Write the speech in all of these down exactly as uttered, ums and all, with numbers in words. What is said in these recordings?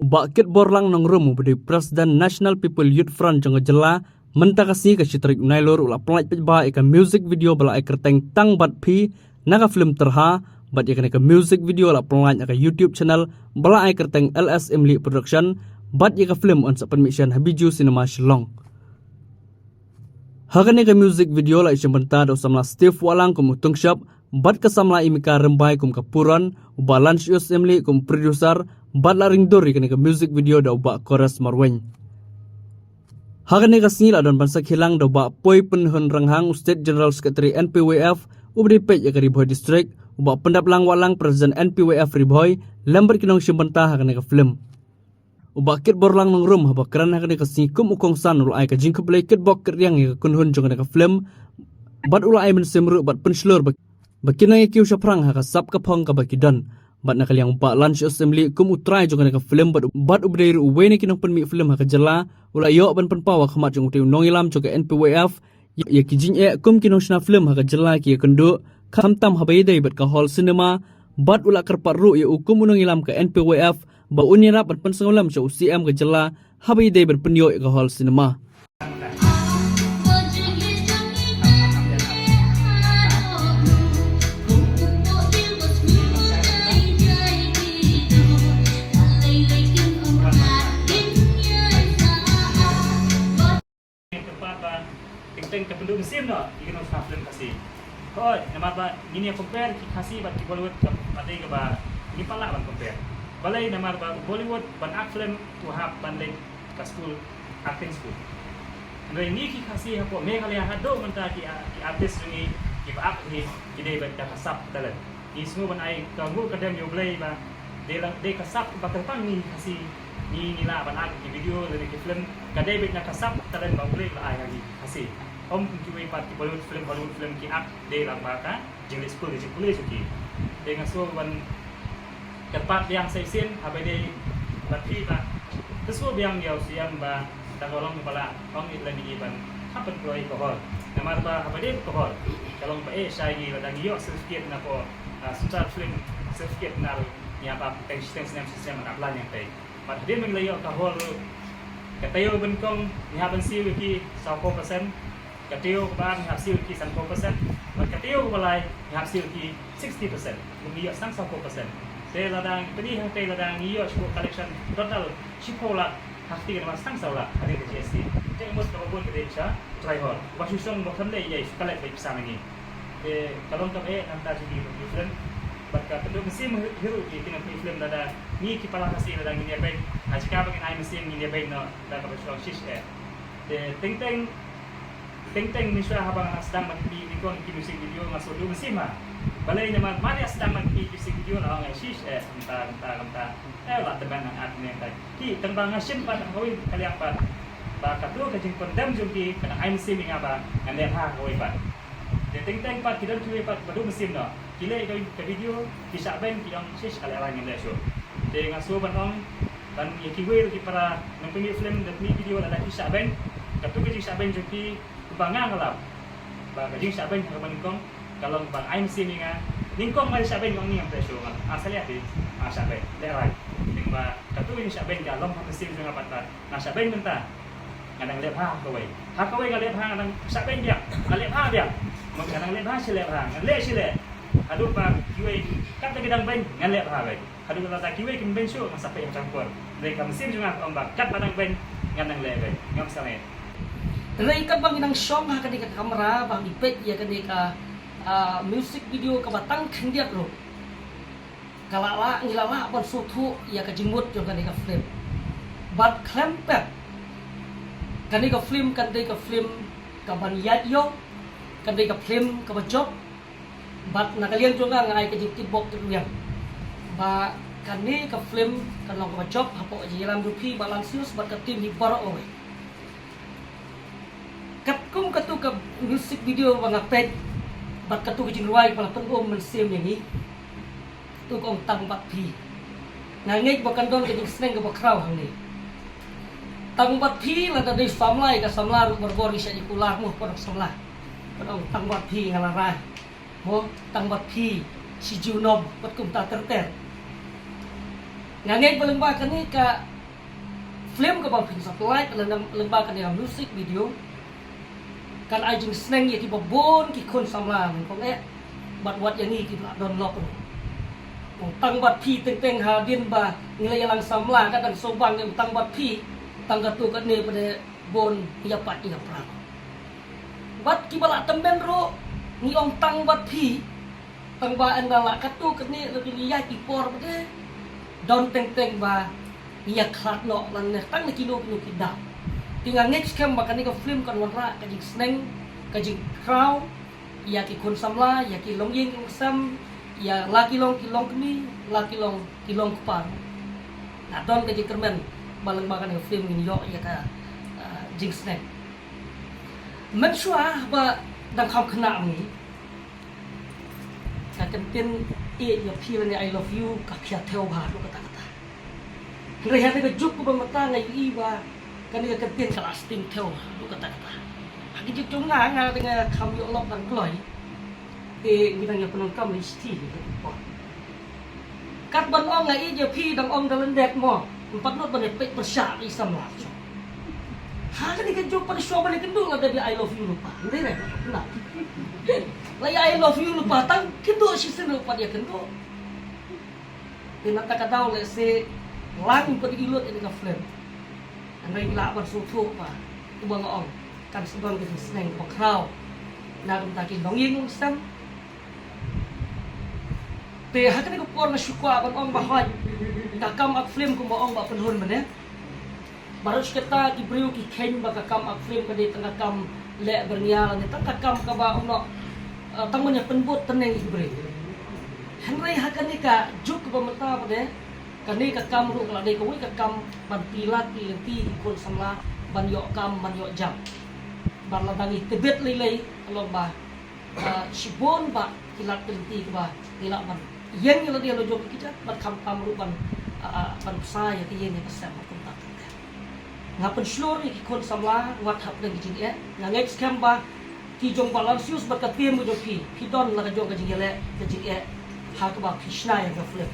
U Bah Kitborlang Nongrum, uba dei President National People Youth Front jong ka jylla, mynta ka sngi ka shi tarik Nailur u la pynlait paidbah ïa ka music video ba la ai kyrteng Tang Bad Phi na ka film Tyrha, bad ïa kane ka music video la pynlait na ka YouTube channel ba la ai kyrteng L S Imli Production, bad ïa ka film yn sa pynmih shen ha Bijou Cinema Shillong. Ha kane ka music video la ïashim bynta da u samla Steve Wahlang kum u Tungshap, bad ka samla Imika Rymbai kum ka Puron, u Bah Lansius Imli kum u producer, bad la ringdur ïa kane ka music video da u Bah Kores Marwein. Ha kane ka sngi la don ban sakhi lang da u Bah Poi Pynhun Ranghang, u State General Secretary N P Y F, uba dei peit ïa ka Ri Bhoi District, u Bah Pyndaplang Wahlang, President N P Y F Ri Bhoi, lem bad ki nongshim bynta ha kane ka film. U Bah Kitborlang Nongrum, haba kren ha kane ka sngi kum u kongsan, u la ai ka jingkhublei kitbok kitrwiang ïa ka kynhun jong kane ka film, bad u la ai mynsiem ruh bad pynshlur ba, ba kin nang ïa kiew shaphrang ha ka sap ka phong kaba ki don. Bad na ka liang u Bah Lansius Imli kum u trai jong kane ka film, bad, bad uba dei ruh uwei na ki nongpynmih film ha ka jylla, u la ïoh ban pynpaw ha khmat jong utei u nongïalam jong ka N P Y F ïa, ïa ki jingeh kum ki nongshna film ha ka jylla ki ïakynduh, khamtam haba ïadei bad ka hall cinema, bad u la kyrpad ruh ïa u kum u nongïalam ka N P Y F ba un ïarap ban pynsngewlem sha u C M ka jylla haba ïadei ban pynïoh ïa ka hall cinema. Kyrpad ba teng teng ka pynduh mynsiem noh ïa ki nongshna film Khasi. Hooid, namar ba ngin ïa compare ki Khasi bad ki Bollywood, ka pat dei kaba ngim pat lah ban compare. Balei? Namar ba Bollywood ban act film u hap ban leit ka school, acting school. Hynrei ngi ki Khasi hapoh Meghalaya haduh mynta ki, ki artist jong ngi kiba act hi ki dei beit da ka sap talent. Ngi sngew ban ai ka nguh ka dem ïa U Blei ba dei la, dei ka sap ba kyrpang ngi Khasi, ngi, ngi lah ban act ki video lane ki film, ka dei beit na ka sap talent ba U Blei u la ai ha ngi Khasi. Ym kum kiwei pat ki Bollywood film, Hollywood film ki act dei lyngba ka jingleit skul, ka jingpule jong ki. Te nga sngew ban kyrpad biang sa shisien haba ïadei bad phi ba, te sngewbha biang ïa u siem ba da ka long ba la ong ïa lade ban hap ban kloi ka hall. Namar ba haba dei ka hall ka long ba eh shai ngi lada ngi ïoh certificate na ko, ah, Central Film Certificate na ngi hap ap teng shiteng snem shisnem ban apply ïa tei. Bad hadien ba ngi la ïoh ka hall ruh, ka taïew ba nyngkong ngi hap ban siew ïa ki saw phew percent, ka taïew kaba ar ngi hap siew ïa ki san phew percent, bad ka taïew kaba lai ngi hap siew ïa ki sixty percent. Ngi ïoh tang saw phew percent. Te lada ngi pyni hangtei lada ngi ïoh shuh collection total shiphew lak, ha kti ka namar tang saw lak hadien ka G S T. Te mut kaba bun ka dei sha Trai Hall. Ba shu shong ba kham lei ïa shu collect beit pisa na ngi. Te ka long kaba eh na ka bynta jong ki nongpynmih film. Bad ka pynduh mynsiem hi ruh ïa ki nongpynmih film lada ngi ki para Khasi lada ngin ïa beit ha jaka ba ngin ai mynsiem ngin ïa beit noh da kaba shu long shish eh. Te teng teng, teng teng mynshuwa haba nga sdang ban pynmih nyngkong ki music video nga shu duh mynsiem ha. Balei? Namar mar nga sdang ban pynmih music video la ong eh shish eh, kumta kumta kumta. Eh, la tymmen nang act ne kumta. Ki tang ba nga shim pat ha kawei ka liang pat ba kato ka jingpyndem jong ki ka nang ai mynsiem ïa nga ba ngan leh bha ha kawei pat. Te teng teng pat ki don kiwei pat ba duh mynsiem noh. Ki leh ka, ka video ki shah beiñ ki ong shish ka leh bha, ngim leh shuh. Te nga sngew ban ong ban ïa kiwei ruh ki para nongpynmih film, nongpynmih video lada ki shah beiñ, kato ka jingshah beiñ jong ki kumba nga nga lap ba ka jingshah beiñ ha kaba nyngkong ka long ba ai mynsiem ïa nga. Nyngkong ma shah beiñ ong ngim leh shuh, nga, ah, sa leh te, ah, shah beiñ, leh rai. Te ba kato ka jingshah beiñ ka long ha mynsiem jong nga pat ba nga shah beiñ mynta. Nga dang leh bha ha kawei. Ha kawei nga leh bha, nga dang shah beiñ biang. Nga leh bha biang. Nga dang leh bha shi leh bha. Nga leh shi leh. Haduh ba kiwei kat da ki dang beiñ, nga leh bha beiñ. Haduh lada kiwei kim beiñ shuh, nga sa peit ha ka por. Hynrei ka mynsiem jong nga ka ong ba kat ba dang beiñ, nga dang leh beiñ. Ngam sa leh. Hynrei katba ngi dang shong ha kane ka kamra ba ngi peit ïa kane ka, ah, music video kaba tang khyndiat ruh. Ka la lah, ngi la lah ban sngewthuh ïa ka jingmut jong kane ka film. Bad khlem pep, kane ka film kan dei ka film kaban ïaid ïong, kan dei ka film kaba jop. Bad na ka liang jong nga nga ai ka jingtip bok tip rwiang ba kane ka film kan long kaba jop hapoh ka jingïalam jong phi Bah Lansius bad ka team hi baroh kawei. Katkum katu ka music video ba nga peit bad katu ka jingrwai ba la pynbeit mynsiem ïa ngi. Katu ka ong Tang Bad Phi. Nga ngeit ba kan don ka jingsneng kaba khraw hangne. Tang bad phi lada dei samla ïa ka samla ruh barabor ngi shah ïa kular mo, ka ong samla. Ka ong tang bad phi nga la rai. Mo, tang bad phi shi junom bad kumta ter ter. Nga ngeit ba lyngba kane ka film kaba phin sa pynlait, lyngba kane ka music video, kan ai jingsneng ïa kiba bun ki khun samla nyngkong eh bad wat ïa ngi kiba don lok ruh. Tang bad phi teng teng hadien ba ngi la ïalang samla ka dang sngewbang, tang bad phi, tang katto katne pat de bun ïa pat ïa pra. Bad kiba la tymmen ruh ngi ong tang bad phi, tang ba ynda la katto katne ruh ngi ïaid i por pat de don teng teng ba ngi ïakhlad noh lane tang na kino kino ki daw. Te nga ngeit skhem ba kane ka film kan wanrah ka jingsneng, ka jingkhraw ïa ki khun samla, ïa ki longïing longsem, ïa la ki long ki longkmie, la ki long ki longkpa. Nga don ka jingkyrmen ba lyngba kane ka film ngin ïoh ïa ka, ah, jingsneng. Mynshuwa ba dang kham khynnah ngi, ka kyntien ïeit ïa phi lane I love you ka khia thew bha haduh katta katta. Hynrei ha kane ka juk kaba mynta nga ïohi ba kane ka kyntien ka la sting thew haduh katta katta. Ha ka juk jong nga, nga dang kham ïoh lok dang kloi. Te ngi dang ïa pyndonkam ïa shithi hi ka por. Kat ban ong nga ïeit ïa phi dang ong da lyndet mo. Ym pat nud ban ïa peit pyrshah ïa i samla. Ha kane ka juk pat shuwa ban ïa kynduh la dep ïa I love you lypa. Ym dei re. Na. La ïa I love you lypa tang kynduh shisien lypa ïa kynduh. Te na kata ka daw lehse lang pat i lut ïa ka film. Hynrei ngi lah ban sngewthuh ba uba nga ong kan sa don ka jingsneng kaba khraw na ka bynta ki longïing longsem. Te ha kane ka por nga shu kwah ban ong ba hooid ka kam ak film kumba ong Bah Pynhun mynne. Baroh shi katta ki briew ki kheiñ ba ka kam ak film ka dei tang ka kam leh byrngïa lane tang ka kam kaba ong noh, eh, tang ban ïa pynbud tneng ïa ki briew. Hynrei ha kane ka juk kaba mynta pat de kane ka kam ruh ka la dei kawei ka kam ban plie lad plie lynti ïa ki khun samla ban ïoh kam ban ïoh jam. Bad lada ngi tbit lei lei ka long ba, ah, shibun bah ki lad ki lynti kiba ngi lah ban ïeng ïa lade la jong ki kjat bad khamtam ruh ban, ah, ah, ban bsa ïa ka ïing ïa ka sem bad kumta kumta. Nga pynshlur ïa ki khun samla wat hapdeng ki jingeh. Nga ngeit skhem ba ki jong Bah Lansius bad ka team ka jong phi, phi don la ka jong ka jingïaleh ka jingeh ha kaba phi shna ïa ka film,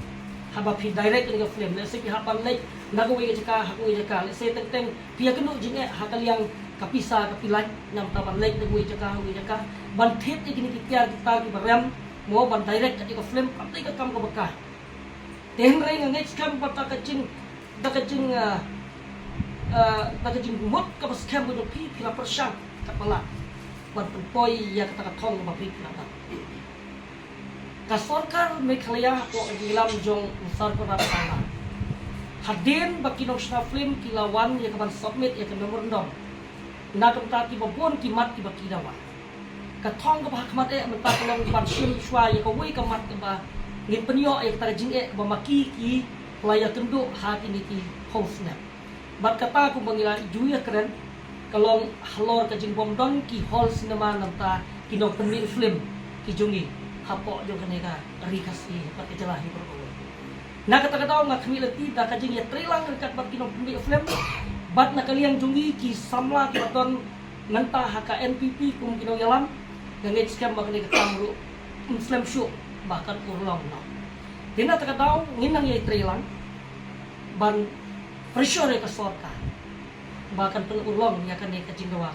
haba phi direct ïa ka film. Lehse phi hap ban leit na kawei ka jaka ha kawei ka jaka, lehse teng teng phi ïakynduh jingeh ha ka liang ka pisa ka phi lait, namar ban leit na kawei jaka ha kawei jaka ban thied ïa kine ki tiar ki tar kiba rem, mo ban direct ïa ka film, kam dei ka kam kaba kai. Te hynrei nga ngeit skhem ba da ka jing, da ka jing, ah, ah, da ka jingmut kaba skhem ba jong phi, phi la pyrshang katba lah ban pynpoi ïa kata ka thong kaba phi, phi la dap. Ka sorkar Meghalaya hapoh ka jingïalam jong u Sir Conrad Sangma, hadien ba ki nongshna film ki la wan ïa ka ban submit ïa ka memorandum na ka bynta kiba bun ki mat kiba ki dawa. Ka thong kaba ha khmat eh mynta ka long ban shim shuwa ïa kawei ka mat kaba ngin pynïoh ïa kata ka jingeh kaba ma ki ki la ïakynduh ha kine ki hall cinema. Bad kata kumba ngi la ju ïakren ka long halor ka jingbym don ki hall cinema na ka bynta ki nongpynmih film ki jong ngi hapoh jong kane ka ri Khasi bad ka jylla hi baroh kawei. Na kata ka daw nga khmih lynti da ka jingïatreilang ryngkat bad ki nongpynmih film bad na ka liang jong ngi ki samla kiba don mynta ha ka N P P kum ki nongïalam, nga ngeit skhem ba kane ka kam ruh ym slem shuh ba kan urlong noh. Te na kata ka daw ngin nang ïatreilang ban pressure ïa ka sorkar ba kan pynurlong ïa kane ka jingdawa.